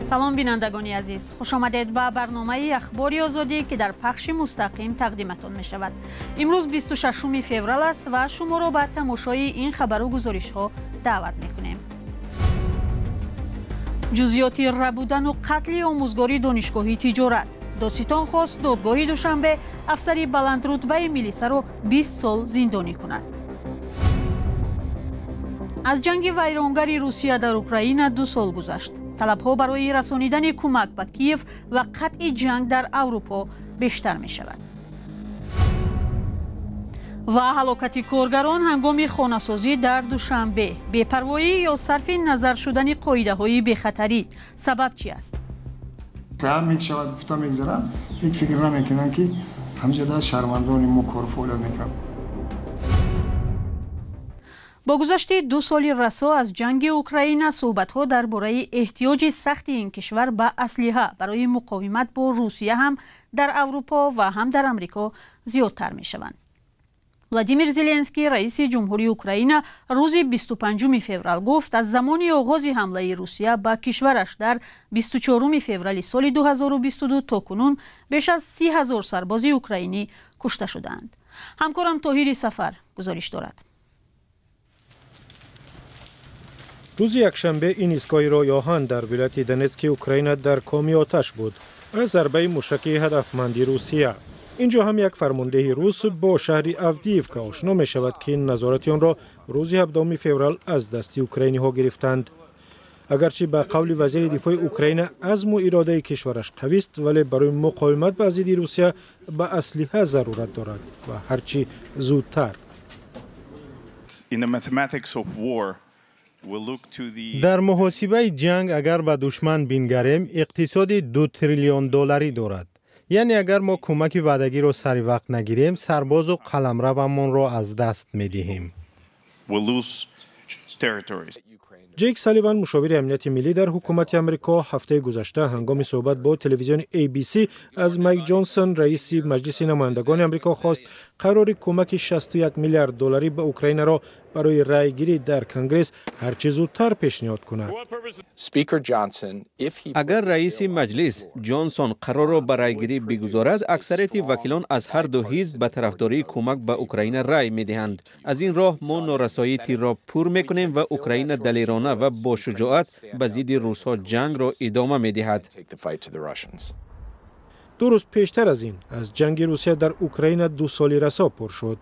Салом, бинандагони азиз, хуш омадед ба барномаи Ахбори Озодӣ, ки дар пахши мустақим тақдиматон мешавад. Имрӯз 26 феврал аст ва шуморо ба тамошои ин хабару гузоришҳо даъват мекунем. Ҷузъиёти рабудану қатли омӯзгори донишгоҳи тиҷорат. Додситон хост додгоҳи Душанбе афсари баландрутбаи милисаро 20 сол зиндонӣ кунад. Аз ҷанги вайронгари Русия дар Украина 2 сол гузашт. Талабҳо барои расонидани кӯмак ба Киев ва қатъи ҷанг дар Аврупо бештар мешавад. Ва ҳалокати коргарон ҳангоми хонасозӣ дар Душанбе, бепарвоӣ ё сарфи назар шудани қоидаҳои бехатарӣ сабаб чи аст? Мешавад гуфта мегзаранд, ҳеҷ фикр намекунанд, ки ҳамҷода шаҳрвандони мо кору фаъолият мекунанд. Бо гузашти 2 соли расо аз ҷанги Украина, суҳбатҳо дар бораи эҳтиёҷи сахти ин кишвар ба аслиҳа барои муқовимат бо Русия ҳам дар Аврупо ва ҳам дар Амрико зиёдтар мешаванд. Владимир Зеленский, раиси ҷумҳурии Украина, рӯзи 25 феврал гуфт, аз замони оғози ҳамлаи Русия ба кишвараш дар 24 феврали соли 2022 то кунун беш аз 30 ҳазор сарбози украинӣ кушта шудаанд. Ҳамкорам Тоҳири Сафар гузориш дорад. Рӯзи якшанбе ин истгоҳи роҳи оҳан дар вилояти Донетски Украина дар коми оташ буд аз зарбаи мушаки ҳадафманди Русия. Инҷо ҳам як фармондеҳи рус бо шаҳри Авдиевка ошно мешавад, ки назорати онро рӯзи 17 феврал аз дасти украиниҳо гирифтанд. Агарчи ба қавли вазири дифои Украина азму иродаи кишвараш қавист, вале барои муқовимат ба зидди Русия ба аслиҳа зарурат дорад ва ҳарчи зудтар. Дар муҳосибаи ҷанг агар ба душман бингарем, иқтисоди 2 триллион долларӣ дорад. Яъне агар мо кӯмаки ваъдагиро сари вақт нагирем, сарбозу қаламравамонро аз даст медиҳем. Ҷейк Салливан, мушовири амнияти миллӣ дар ҳукумати Амрико, ҳафтаи гузашта ҳангоми суҳбат бо телевизиони ABC аз Майк Ҷонсон, раиси Маҷлиси намояндагони Амрико, хост қарори кӯмаки 61 миллиард долларӣ ба Украинаро барои раъйгирӣ дар Конгресс ҳарчи зудтар пешниҳод кунад. Агар раиси маҷлис Ҷонсон қарорро ба раъйгирӣ бигузорад, аксарияти вакилон аз ҳар ду ҳизб ба тарафдории кӯмак ба Украина рай медиҳанд. Аз ин роҳ мо норасоии тирро пур мекунем ва Украина далерона ва бо шуҷоат ба зидди русҳо ҷангро идома медиҳад. 2 рӯз пештар аз ин аз ҷанги Русия дар Украина 2 соли расо пур шуд.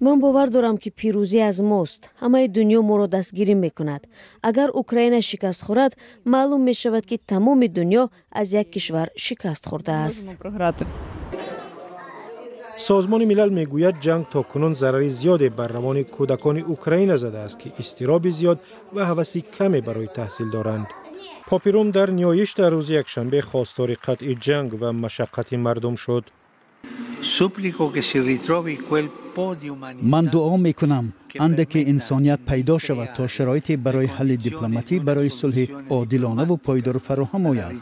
Ман бовар дорам, ки пирӯзӣ аз мост. Ҳамаи дунё моро дастгирӣ мекунад. Агар Украина шикаст хӯрад, маълум мешавад, ки тамоми дунё аз як кишвар шикаст хӯрдааст. Созмони Милал мегӯяд, ҷанг то кунун зарари зиёде бар равони кӯдакони Украина задааст, ки изтироби зиёд ва ҳаваси каме барои таҳсил доранд. Попи Рум дар ниёиш дар рӯзи якшанбе хостори қатъи ҷанг ва машаққати мардум шуд. Ман дуо мекунам, андаке инсоният пайдо шавад, то шароите барои ҳалли дипломатӣ, барои сулҳи одилонаву пойдор фароҳам ояд.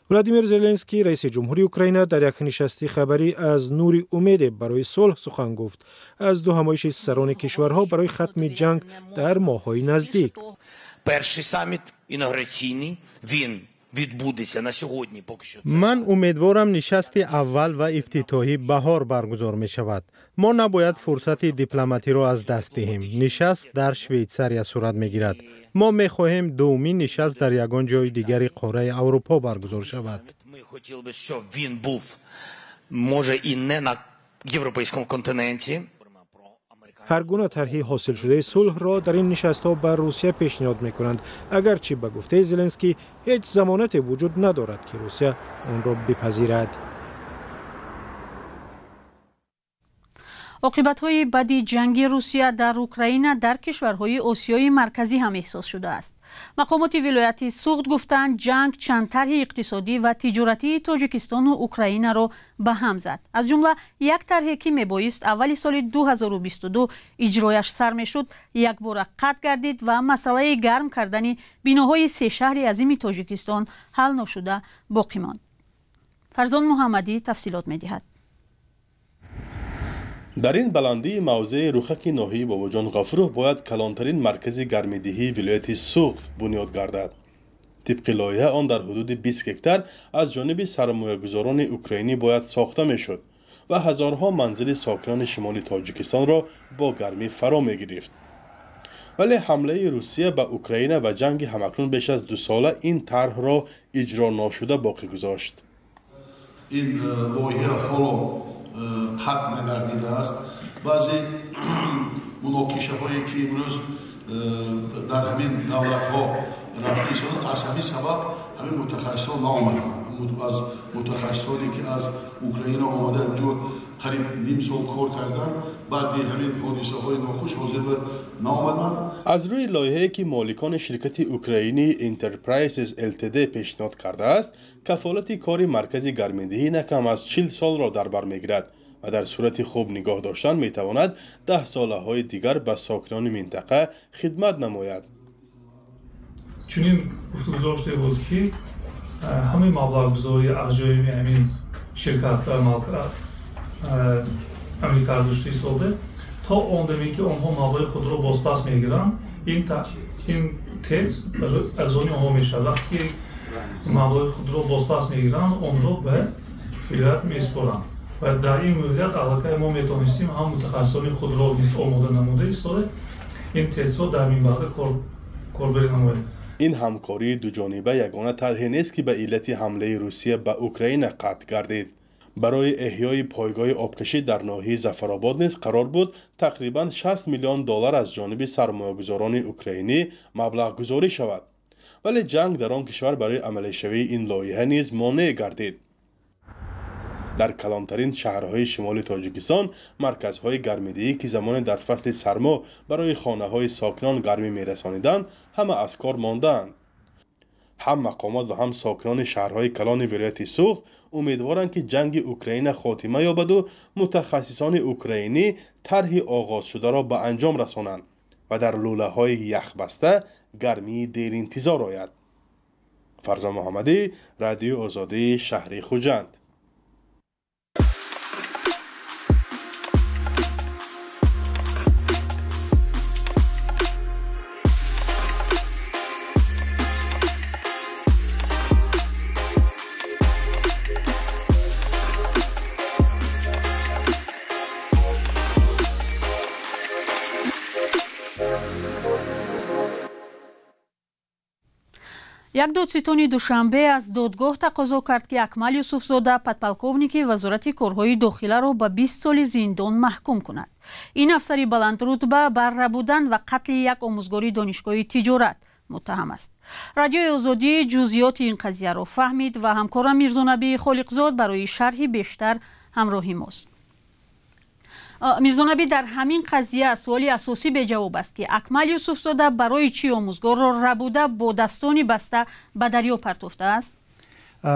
Владимир Зеленский, раиси ҷумҳури Украина, дар як нишасти хабарӣ аз нури умеде барои сулҳ сухан гуфт, аз ду ҳамоиши сарони кишварҳо барои хатми ҷанг дар моҳҳои наздик. Перший саммит інаугураційний, він відбудеться на сьогодні поки що. Ман умедворам, нишасти аввал ва ифтитоҳӣ баҳор баргузор мешавад. Мо набояд фурсати дипломатиро аз даст диҳем. Нишаст дар Швейтсария сурат мегирад. Мо мехоҳем дуввумин нишаст дар ягон ҷои дигари қораи Аврупо баргузор шавад. Ми хотіли би, щоб він був, може, і не на європейському континенті. Ҳар гуна тарҳи ҳосилшудаи сулҳро дар ин нишастҳо ба Русия пешниҳод мекунанд, агарчи ба гуфтаи Зеленский ҳеҷ замонате вуҷуд надорад, ки Русия онро бипазирад. Оқибатҳои бади ҷанги Русия дар Украина дар кишварҳои Осиёи Марказӣ ҳам эҳсос шудааст. Мақомоти вилояти Суғд гуфтанд, ҷанг чанд тарҳи иқтисодӣ ва тиҷоратии Тоҷикистону Украинаро ба ҳам зад. Аз ҷумла як тарҳе, ки мебоист аввали соли 2022 иҷрояш сар мешуд, якбора қатъ гардид ва масъалаи гарм кардани биноҳои се шаҳри азими Тоҷикистон ҳал ношуда боқӣ монд. Фарзон Муҳаммадӣ тафсилот медиҳад. Дар ин баландии мавзеи Рухаки ноҳияи Бобоҷон Ғафуров бояд калонтарин маркази гармидиҳии вилояти Суғд бунёд гардад. Тибқи лоиҳа он дар ҳудуди 20 гектар аз ҷониби сармоягузорони украинӣ бояд сохта мешуд ва ҳазорҳо манзили сокинони шимоли Тоҷикистонро бо гармӣ фаро мегирифт. Вале ҳамлаи Русия ба Украина ва ҷанги ҳамакнун беш аз дусола ин тарҳро иҷро ношуда боқӣ гузошт. Ин лоиҳа ҳоло қатъ нагардидааст. Баъзе муноқишаҳое ки имрӯз дар ҳамин давлатҳо рафта истодаанд, аз ҳамин сабаб ҳамин мутахассисон наомаданд. Аз мутахассисоне ки аз Украина омада инҷо қариб ним сол кор карданд, баъди ҳамин ҳодисаҳои нохуш ҳозир ба наомаданд. Аз рӯи лоиҳае ки моликони ширкати украинии Enterprises Ltd пешниҳод кардааст, кафолати кори маркази гармидиҳӣ на кам аз 40 солро дар бар мегирад ва дар сурати хуб нигоҳ доштан метавонад 10 солаҳои дигар ба сокинони минтақа хидмат намояд. Чунин гуфтугузор шуда буд, ки ҳамаи маблағгузорӣ аз ҷониби ҳамин ширкат амалӣ карда шуда истода, то он даме ки онҳо маблағи худро бозпас мегиранд, ин ТЭЦ аз они онҳо мешавад. Вақте ки маблағи худро бозпас мегиранд, онро ба вилоят месупоранд ва дар ин муҳлат аллакай мо метавонистем ҳам мутахассисони худро низ омода намуда истода, ин ТЭЦҳо дар минбаъда корбарӣ намояд. Ин ҳамкории дуҷониба ягона тарҳе нест, ки ба иллати ҳамлаи Русия ба Украина қатъ гардид. Барои эҳёи пойгоҳи обкашӣ дар ноҳияи Зафаробод низ қарор буд тақрибан 60 миллион доллар аз ҷониби сармоягузорони украинӣ маблағгузорӣ шавад, вале ҷанг дар он кишвар барои амалишавии ин лоиҳа низ монеъ гардид. Дар калонтарин шаҳрҳои шимоли Тоҷикистон марказҳои гармидиҳӣ, ки замоне дар фасли сармо барои хонаҳои сокинон гармӣ мерасониданд, ҳама аз кор мондаанд. Ҳам мақомот ва ҳам сокинони шаҳрҳои калони вилояти Суғд умедворанд, ки ҷанги Украина хотима ёбаду мутахассисони украинӣ тарҳи оғозшударо ба анҷом расонанд ва дар лӯлаҳои яхбаста гармии деринтизор ояд. Фарзон Муҳаммадӣ, Радиои Озодӣ, шаҳри Хуҷанд. Як додситони Душанбе аз додгоҳ тақозо кард, ки Акмал Юсуфзода, подполковники Вазорати корҳои дохиларо, ба 20 соли зиндон маҳкум кунад. Ин афсари баландрутба бар рабудан ва қатли як омӯзгори Донишгоҳи тиҷорат муттаҳам аст. Радиои Озодӣ ҷузъиёти ин қазияро фаҳмид ва ҳамкорам Мирзонабии Холиқзод барои шарҳи бештар ҳамроҳи мост. Мирзонабӣ, дар ҳамин қазия суоли асосӣ беҷавоб аст, ки Акмал Юсуфзода барои чӣ омӯзгорро рабуда, бо дастони баста ба дарё партофтааст?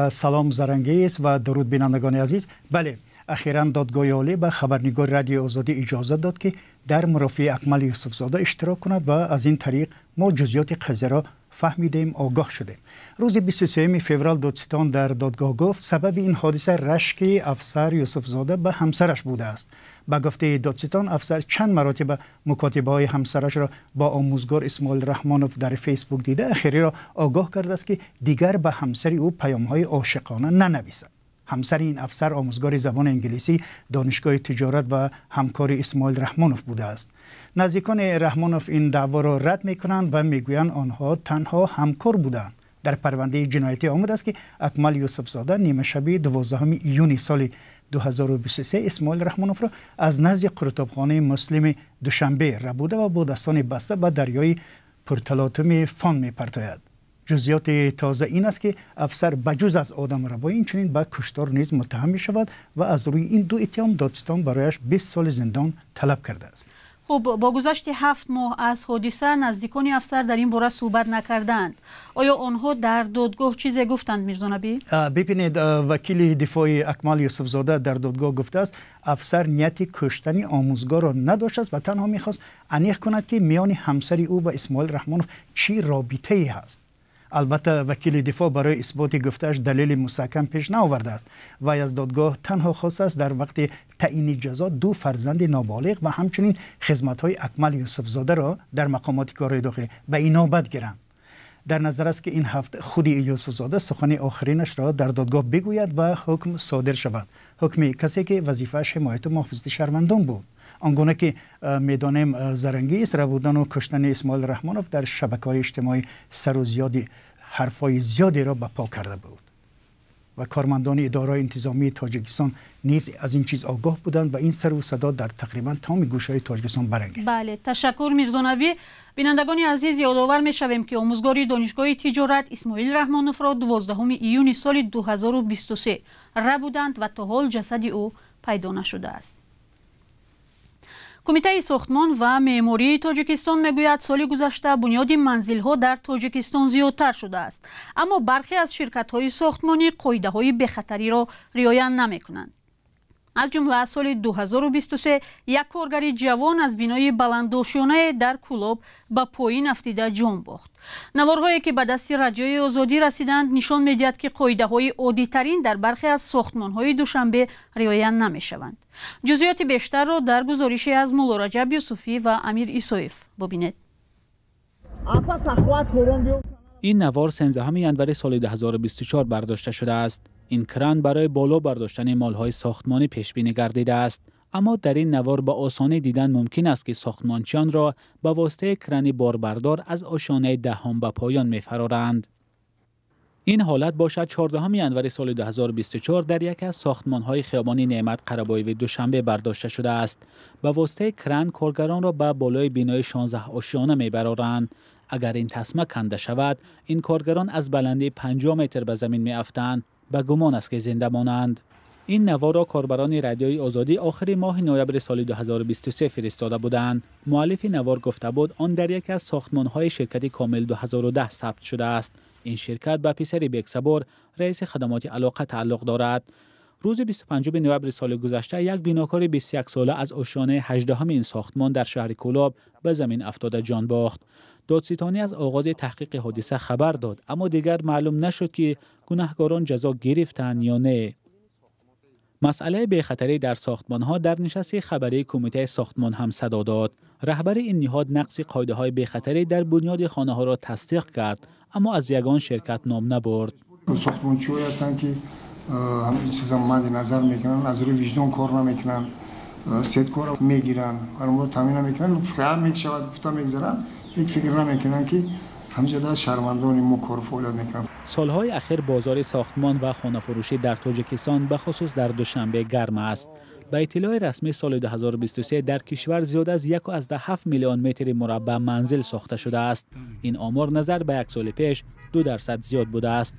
Салом, Зарангез, ва дуруд, бинандагони азиз. Бале, ахиран Додгоҳи Олӣ ба хабарнигори Радиои Озодӣ иҷозат дод, ки дар мурофиаи Акмал Юсуфзода иштирок кунад ва аз ин тариқ мо ҷузъиёти қазияро фаҳмидем, огоҳ шудем. Рӯзи 23 феврал додситон дар додгоҳ гуфт, сабаби ин ҳодиса рашки афсар Юсуфзода ба ҳамсараш будааст. Ба гуфтаи додситон, афсар чанд маротиба мукотибаҳои ҳамсарашро бо омӯзгор Исмоил Раҳмонов дар Фейсбук дида, ахириро огоҳ кардааст, ки дигар ба ҳамсари ӯ паёмҳои ошиқона нанависад. Ҳамсари ин афсар омӯзгори забони англисӣ Донишгоҳи тиҷорат ва ҳамкори Исмоил Раҳмонов будааст. Наздикони Раҳмонов ин даъворо рад мекунанд ва мегӯянд, онҳо танҳо ҳамкор буданд. Дар парвандаи ҷиноятӣ омадааст, ки Акмал Юсуфзода нимашаби 12 июни соли 2023 Исмоил Раҳмоновро аз назди қурутобхонаи Муслими Душанбе рабуда ва бо дастони баста ба дарёи пурталотуми Фон мепартояд. Ҷузъиёти тоза ин аст, ки афсар ба ҷуз аз одамрабоӣ инчунин ба куштор низ муттаҳам мешавад ва аз рӯи ин ду иттиҳом додситон барояш 20 соли зиндон талаб кардааст. Хуб, бо гузашти 7 моҳ аз ҳодиса наздикони афсар дар ин бора суҳбат накардаанд. Оё онҳо дар додгоҳ чизе гуфтанд, Мирзонабӣ? Бибинед, вакили дифои Акмал Юсуфзода дар додгоҳ гуфтааст, афсар нияти куштани омӯзгорро надоштааст ва танҳо мехост аниқ кунад, ки миёни ҳамсари ӯ ва Исмоил Раҳмонов чӣ робитае ҳаст. Албатта вакили дифоъ барои исботи гуфтааш далели мустаҳкам пеш наовардааст. Вай аз додгоҳ танҳо хостааст дар вақти таъини ҷазо ду фарзанди ноболиғ ва ҳамчунин хизматҳои Акмал Юсуфзодаро дар мақомоти корҳои дохилӣ ба инобат гиранд. Дар назар аст ки ин ҳафта худи Юсуфзода сухани охиринашро дар додгоҳ бигӯяд ва ҳукм содир шавад. Ҳукми касе ки вазифааш ҳимояту муҳофизати шаҳрвандон буд. Он гуна ки медонем, Зарангиз, рабудану куштани Исмоил Раҳмонов дар шабакаҳои иҷтимоӣ сару зиёди ҳарфҳои зиёдеро ба по карда буд ва кормандони идораҳои интизомии Тоҷикистон низ аз ин чиз огоҳ буданд ва ин сару садо дар тақрибан тамоми гӯшаҳои Тоҷикистон барангехт. Бале, ташаккур, Мирзонабӣ. Бинандагони азиз, ёдовар мешавем, ки омӯзгори Донишгоҳи тиҷорат Исмоил Раҳмоновро 12 июни соли 2023 рабуданд ва то ҳол ҷасади ӯ пайдо нашудааст. Кумитаи сохтмон ва меъмории Тоҷикистон мегӯяд, соли гузашта бунёди манзилҳо дар Тоҷикистон зиёдтар шудааст, аммо бархе аз ширкатҳои сохтмонӣ қоидаҳои бехатариро риоя намекунанд. Аз ҷумла соли 2023 як коргари ҷавон аз бинои баландошёнае дар Кӯлоб ба поин афтида ҷон бохт. Наворҳое ки ба дасти Радиои Озодӣ расиданд, нишон медиҳад, ки қоидаҳои оддитарин дар бархе аз сохтмонҳои Душанбе риоя намешаванд. Ҷузъиёти бештарро дар гузорише аз Муллораҷаб Юсуфӣ ва Амир Исоев бубинед. Ин навор 13 январи соли 2024 бардошта шудааст. Ин кран барои боло бардоштани молҳои сохтмонӣ пешбинӣ гардидааст, аммо дар ин навор ба осонӣ дидан мумкин аст, ки сохтмончиёнро ба воситаи крани борбардор аз ошёнаи даҳум ба поён мефароранд. Ин ҳолат бошад 14 январи соли 2024 дар яке аз сохтмонҳои хиёбони Неъмат Қарабоеви Душанбе бардошта шудааст. Ба воситаи кран коргаронро ба болои бинои 16 ошёна мебароранд. Агар ин тасма канда шавад, ин коргарон аз баландии 50 метр ба замин меафтанд. Ба гумон аст, ки зинда монанд. Ин наворро корбарони Радиои Озодӣ охири моҳи ноябри соли 2023 фиристода буданд. Муаллифи навор гуфта буд, он дар яке аз сохтмонҳои ширкати Комил 2010 сабт шудааст. Ин ширкат ба писари Бексабор, раиси хадамоти алоқа, тааллуқ дорад. Рӯзи 25 ноябри соли гузашта як бинокори 21 сола аз ошёнаи 18 ин сохтмон дар шаҳри Кӯлоб ба замин афтода ҷон бохт. Додситонӣ аз оғози таҳқиқи ҳодиса хабар дод, аммо дигар маълум нашуд, ки гунаҳкорон ҷазо гирифтанд ё не. Масъалаи бехатарӣ дар сохтмонҳо дар нишасти хабарии Кумитаи сохтмон ҳам садо дод. Раҳбари ин ниҳод нақси қоидаҳои бехатарӣ дар бунёди хонаҳоро тасдиқ кард, аммо аз ягон ширкат ном набурд. Сохтмончиҳое ҳастанд, ки ҳамин чиза мадди назар мекунанд, аз рӯи виҷдон кор намекунанд, сеткора мегиранд, онро таъмин намекунанд, фиам мешавад гуфта мегзаранд, ҳеҷ фикр намекунанд, ки ҳамҷода шаҳрвандони мо кор фаъолият мекунанд. Солҳои ахир бозори сохтмон ва хонафурӯшӣ дар Тоҷикистон, ба хусус дар Душанбе, гарм аст. Ба иттилои расмӣ, соли 2023 дар кишвар зиёд аз 1,7 миллион метри мураббаъ манзил сохта шудааст. Ин омор назар ба як соли пеш 2% зиёд будааст.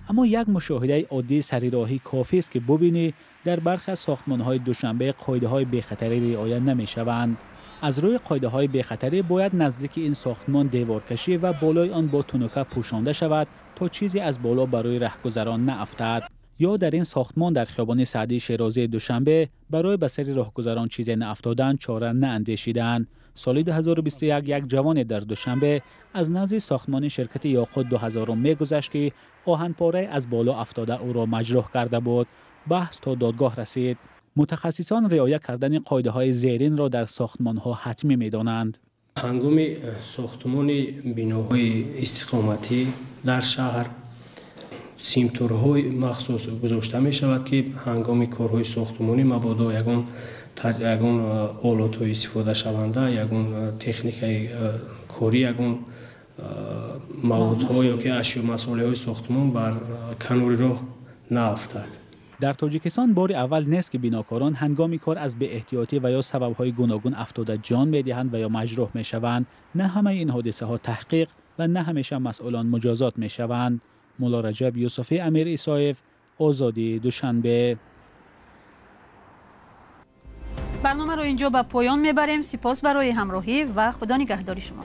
Аммо як мушоҳидаи оддии сарироҳӣ кофист, ки бубинӣ дар бархе аз сохтмонҳои Душанбе қоидаҳои бехатарӣ риоя намешаванд. Аз рӯи қоидаҳои бехатарӣ бояд наздики ин сохтмон деворкашӣ ва болои он бо тунука пӯшонда шавад, то чизе аз боло барои раҳгузарон наафтад. Ё дар ин сохтмон дар хиёбони Саъдии Шерозии Душанбе барои ба сари роҳгузарон чизе наафтодан чора наандешиданд. Соли 2021 як ҷавоне дар Душанбе аз назди сохтмони ширкати Ёқут 2000 мегузашт, ки оҳанпорае аз боло афтода ӯро маҷрӯҳ карда буд. Баҳс то додгоҳ расид. Мутахассисон риоя кардани қоидаҳои зеринро дар сохтмонҳо ҳатмӣ медонанд. Ҳангоми сохтмони биноҳои истиқоматӣ дар шаҳр симторҳои махсус гузошта мешавад, ки ҳангоми корҳои сохтмонӣ мабодо ягон олотҳои истифодашаванда, ягон техникаи корӣ, ягон маводҳо ё ки ашё масолеҳои сохтмон бар канори роҳ наафтад. Дар Тоҷикистон бори аввал нест, ки бинокорон ҳангоми кор аз беэҳтиётӣ ва ё сабабҳои гуногун афтода ҷон медиҳанд ва ё маҷрӯҳ мешаванд. На ҳамаи ин ҳодисаҳо таҳқиқ ва на ҳамеша масъулон муҷозот мешаванд. Муллораҷаб Юсуфӣ, Амир Исоев, Озодӣ, Душанбе. Барномаро инҷо ба поён мебарем. Сипос барои ҳамроҳӣ ва Худо нигаҳдори шумо.